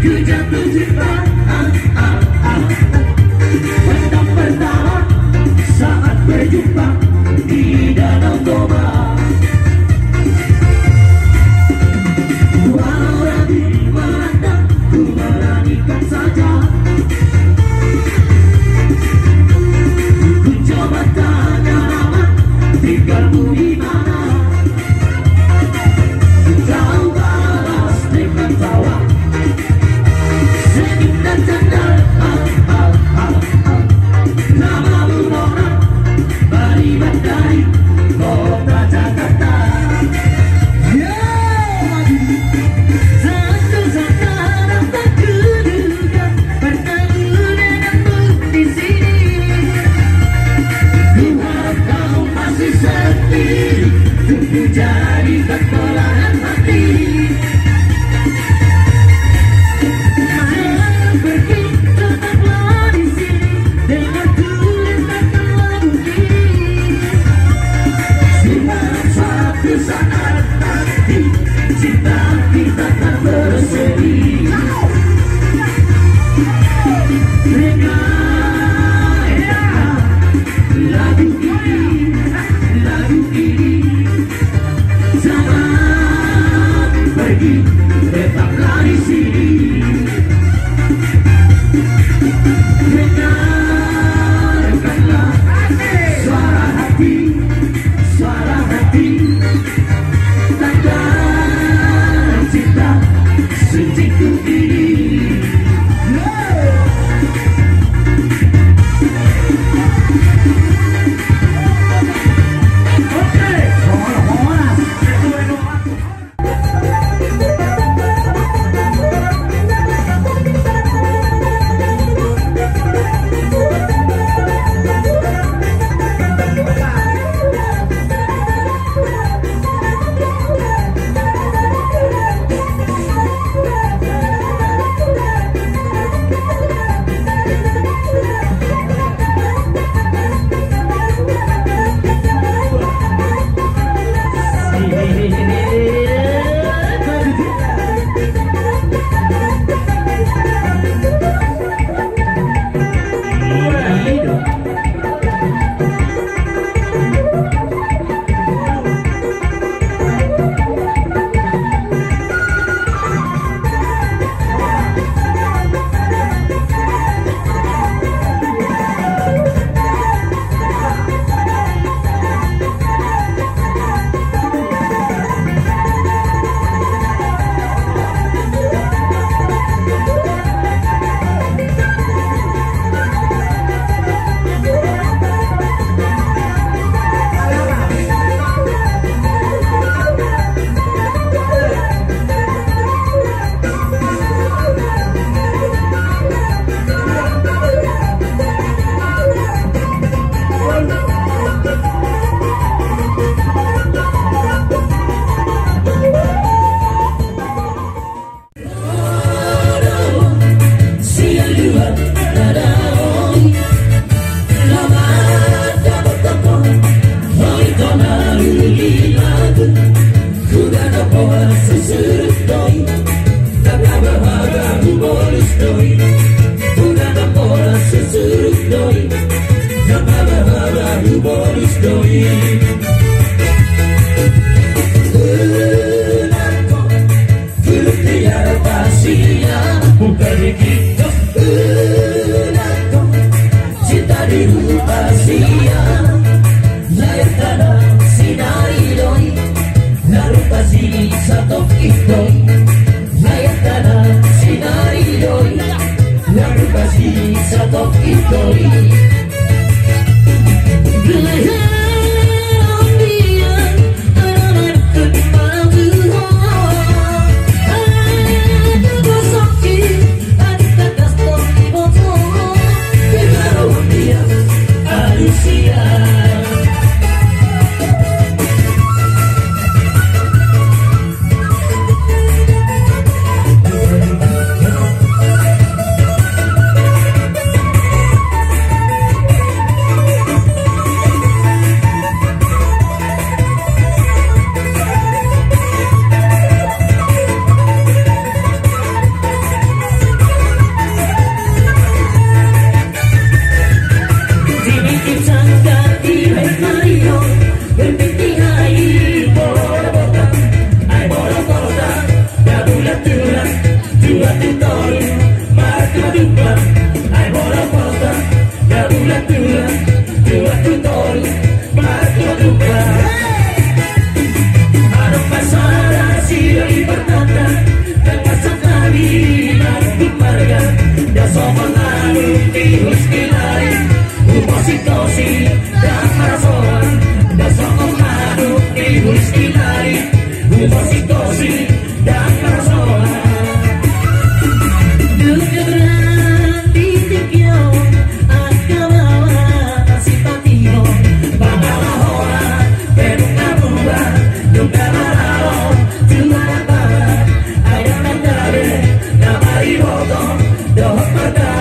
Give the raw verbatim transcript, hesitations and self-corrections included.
Jatuh cinta, ah, ah, ah. Pandang pertama saat berjumpa di Danau Toba. Walau ragu menatap, ku beranikan saja. Ku coba tanya nama, tinggalmu di mana? Kau balas dengan tawa. Senyum dan canda, ah, ah, ah, ah. Namamu Mona, Bali Mandai, kota Jakarta. Yo, maju. Satu saat tak kuduga, bertemu denganmu di sini. Ku harap kau masih setia, tunggu jadi belahan hati. Jangan pergi, tetaplah di sini. Dengar dulu kata lagu ini. Siapa satu saat nanti cinta kita tak berseri. Dengar lagu ini, lagu ini. Jangan pergi, tetaplah di sini. Dengarkanlah suara hati, suara hati. Tanda cinta suciku ini. Cinta di rupa sia, layar tanah sinari doi, na rupa si satongkin doi, layar tanah sinari doi, na rupa si satongkin doi. Toru, martua dumpa, ai bola pota, gabulan tua, tua tu toru, martua dumpa. Adong ma sada siro di partanda, dan pasang tali, dan dumparga, dan sopan lalu, di huskilari, umosi tosi, dan marasoan, dan sopan lalu, di huskilari, umosi tosi, dan marasoan. Dung berang di tingkio, angka bawa, asi patio, pangalahoan, pedung nabua, dung kamaralo, juara bawa, ayam dan tabe, namari botol, dohot mata,